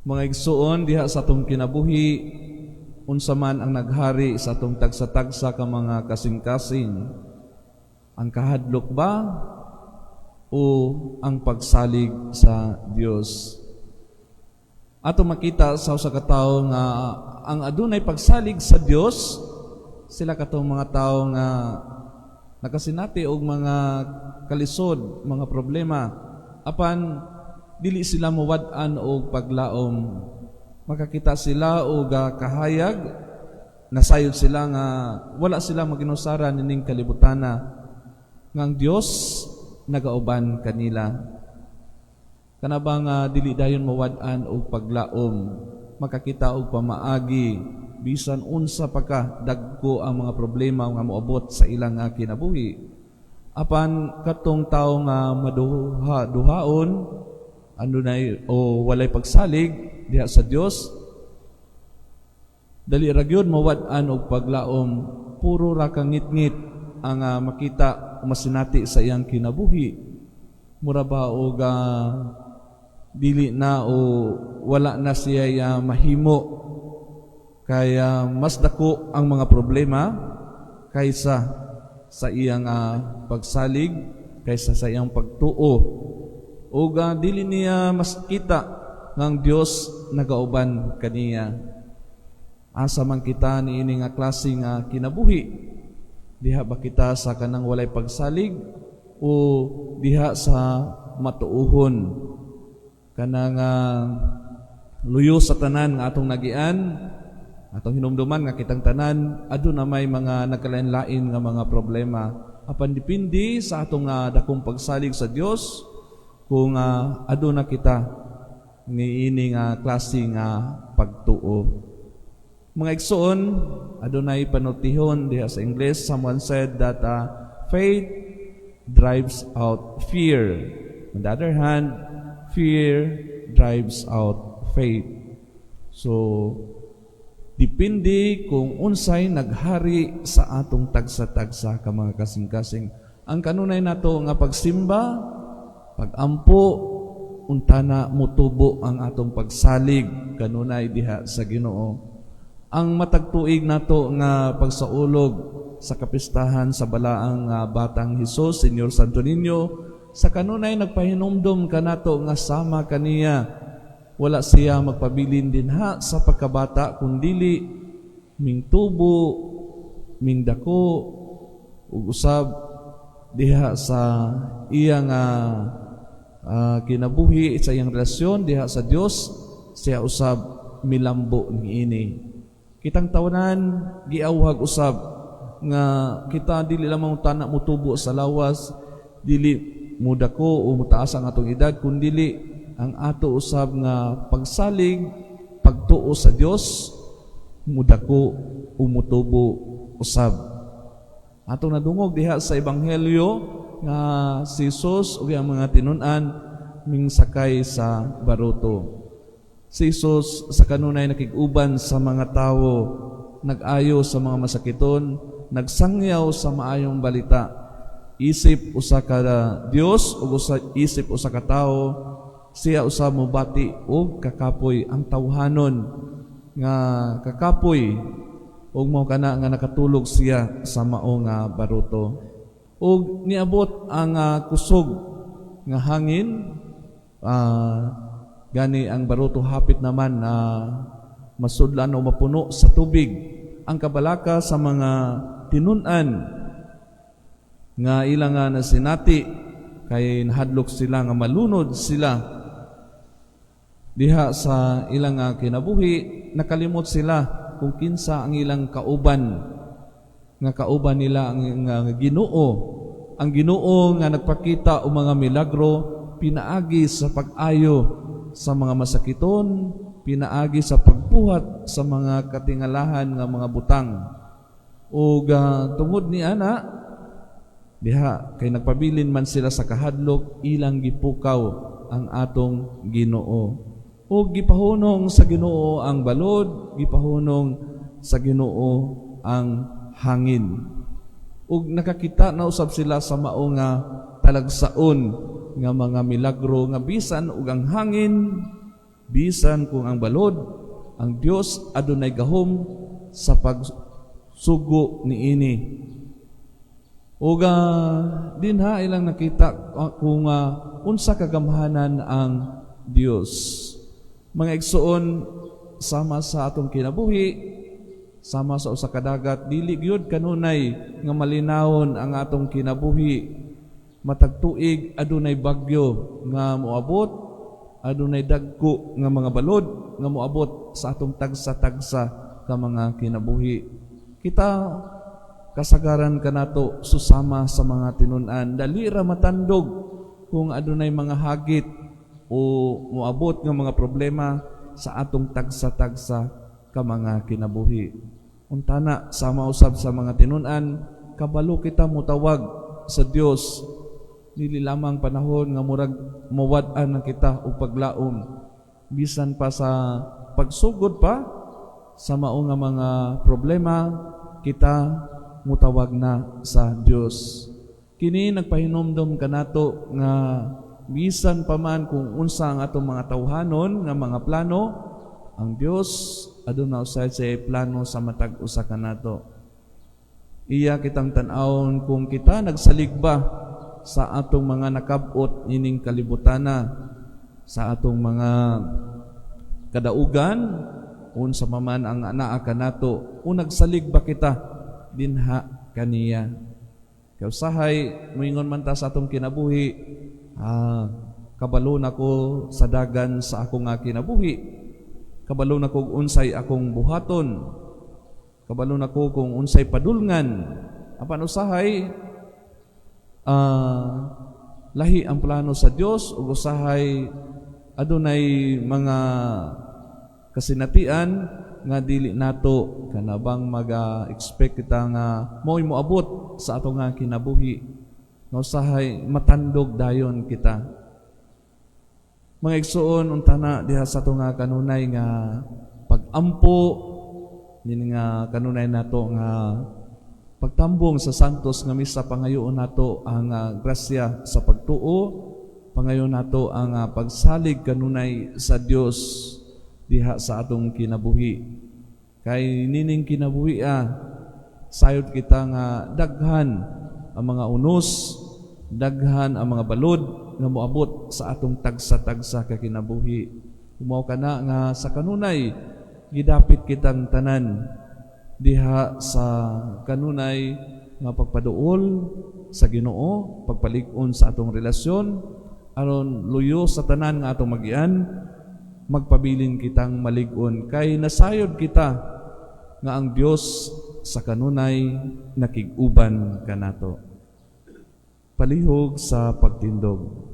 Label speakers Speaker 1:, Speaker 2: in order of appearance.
Speaker 1: Mga igsuon, diha sa atong kinabuhi, unsa man ang naghari sa atong tagsa-tagsa ka mga kasing-kasing, ang kahadlok ba o ang pagsalig sa Dios? Ato makita sa usa ka tawo nga ang adunay pagsalig sa Dios, sila katong mga tawo nga nakasinati og mga kalisod, mga problema, apan dili sila mawad-an og paglaom. Makakita sila og kahayag, nasayod sila nga wala sila maginusara nining kalibutana, nga ang Dios nagauban kanila. Kana ba nga dili dayon mawad-an og paglaom, makakita og pamaagi bisan unsa pa ka dagko ang mga problema nga moabot sa ilang nga kinabuhi? Apan katong tawo nga maduha duhaon andunay o walay pagsalig diha sa Dios, dali ra gyud mawad-an og paglaom. Puro ra ka ngitngit ang makita o masinati sa iyang kinabuhi. Mura ba og dili na o wala na siya mahimo, kaya mas dako ang mga problema kaysa sa iyang pagsalig, kaysa sa iyang pagtuo, ug dili niya makita nga ang Dios nagauban kaniya. Asa man kita niini nga klase nga kinabuhi? Diha ba kita sa kanang walay pagsalig o diha sa matuohon, kanang luyo sa tanan nga atong nagian? Atong hinumduman nga kitang tanan aduna may mga nagkalain-lain nga mga problema, apan depende sa atong dakong pagsalig sa Dios kung aduna kita niini nga klase nga pagtuo. Mga igsoon, adunay panultihon diha sa English. Someone said that faith drives out fear. On the other hand, fear drives out faith. So, depende kung unsay naghari sa atong tagsa-tagsa ka mga kasing-kasing. Ang kanunay nato nga pagsimba, pagampo, untana mutubo ang atong pagsalig kanunay diha sa Ginoo. Ang matag tuig nato nga pagsaulog sa kapistahan sa balaang Batang Hesus, Señor Santo Niño, sa kanunay nagpahinumdom kanato nga sama kaniya, wala siya magpabilin dinha sa pagkabata kundili mingtubo, mingdako ug usab diha sa iyang kinabuhi, sa iyang relasyon diha sa Dios, siya usab milambo niini. Kitang tawanan giawhag usab nga kita dili lamang tana mutubo sa lawas, dili mudako o mutaas ang atong edad, kundili ang ato usab nga pagsalig, pagtuo sa Dios mudako o mutubo usab. Atong nadungog diha sa Ebanghelyo nga si Jesus ug ang mga tinun-an mingsakay sa baruto. Si Jesus sa kanunay nakig-uban sa mga tawo, nag-ayo sa mga masakiton, nagsangyaw sa maayong balita. Isip usa ka Dios ug usa isip usa ka tawo, siya usa mobati og kakapoy, ang tawhanon nga kakapoy, ug mao kana nga nakatulog siya sa mao nga baruto. Ug niabot ang kusog nga hangin, gani ang baruto hapit naman na masudlan o mapuno sa tubig. Ang kabalaka sa mga tinun-an nga ilang nga nasinati kay nahadlok sila nga malunod sila diha sa ilang nga kinabuhi. Nakalimot sila kung kinsa ang ilang kauban, nga kauban nila ang nga Ginoo, ang Ginoo nga nagpakita og mga milagro pinaagi sa pag-ayo sa mga masakiton, pinaagi sa pagbuhat sa mga katingalahan nga mga butang. Ug tungod ni ana diha, kay nagpabilin man sila sa kahadlok, ilang gipukaw ang atong Ginoo ug gipahunong sa Ginoo ang balod, gipahunong sa Ginoo ang hangin. Ug nakakita na usab sila sa mao nga talagsaon nga mga milagro nga bisan ug ang hangin Bisan kung ang balod, ang Dios adunay gahom sa pagsugo niini. Ug dinha ilang nakita kung unsa kagamhanan ang Dios. Mga igsoon, sama sa atong kinabuhi, sama sa usa ka dagat, dili gyud kanunay nga malinawon ang atong kinabuhi. Matag tuig adunay bagyo nga moabot, adunay dagko nga mga balod nga moabot sa atong tagsa-tagsa ka mga kinabuhi. Kita kasagaran kanato, susama sa mga tinun-an, dali ra matandog kung adunay mga hagit o moabot nga mga problema sa atong tagsa-tagsa ka mga kinabuhi. Untana, sama usab sa mga tinun-an, kabalo kita mutawag sa Dios, dili lamang panahon nga murag mawad-an na kita og paglaom. Bisan pa sa pagsugod pa sa mao nga mga problema, kita mutawag na sa Dios. Kini nagpahinumdom kanato nga bisan pa man kung unsa ang atong mga tawhanon nga mga plano, ang Dios aduna usahay sa plano sa matag usa kanato. Iya kitang tan-awon kung kita nagsalig ba sa atong mga nakab-ot nining kalibutana, sa atong mga kadaugan, unsa pa man ang anaa kanato, o nagsalig ba kita dinha kaniya. Kay usahay moingon man ta sa atong kinabuhi, "Ah, kabalo na ko sa dagan sa akong nga kinabuhi. Kabalo na ko unsay akong buhaton. Kabalo na ko kung unsay padulngan." Apan usahay lahi ang plano sa Dios ug usahay adunay mga kasinatian nga dili nato kanabang maga-expect kita nga mao'y moabot sa ato nga kinabuhi, nga usahay matandog dayon kita. Mga igsuon, untana diha sa ato nga kanunay nga pag-ampo nini nga kanunay nato nga pagtambong sa Santos nga Misa, pangayoon nato ang grasya sa pagtuo, pangayoon nato ang pagsalig kanunay sa Dios diha sa atong kinabuhi. Kay nining kinabuhi sayod kita nga daghan ang mga unos, daghan ang mga balod nga moabot sa atong tagsa-tagsa ka kinabuhi. Mao kana nga sa kanunay gidapit kitang tanan diha sa kanunay nga pagpaduol sa Ginoo, pagpalig-on sa atong relasyon aron luyo sa tanan nga atong magian, magpabilin kitang malig-on kay nasayod kita nga ang Dios sa kanunay nakig-uban kanato. Palihog sa pagtindog.